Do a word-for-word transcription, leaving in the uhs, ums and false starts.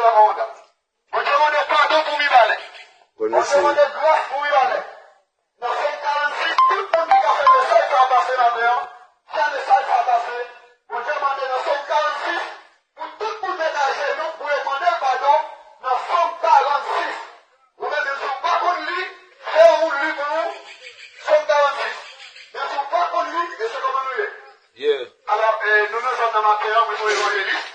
Bondye mande padon pou Mibalè. Bondye mande gras pou Mibalè. Nan Sòm karannsis, tout moun ki ka fè mesaj sa a pase maten an, fè mesaj sa a pase. Bondye mande nan Sòm karannsis, pou tout moun met ajenou pou yo mande l padon nan Sòm karannsis. Ou menm menm si w pa konn li, fè yon moun li pou ou Sòm karannsis. Men si w pa konn li, e se kòman nou ye. Alò, eh, nou nan zòn nan maten an, mwen se yon evanjelis.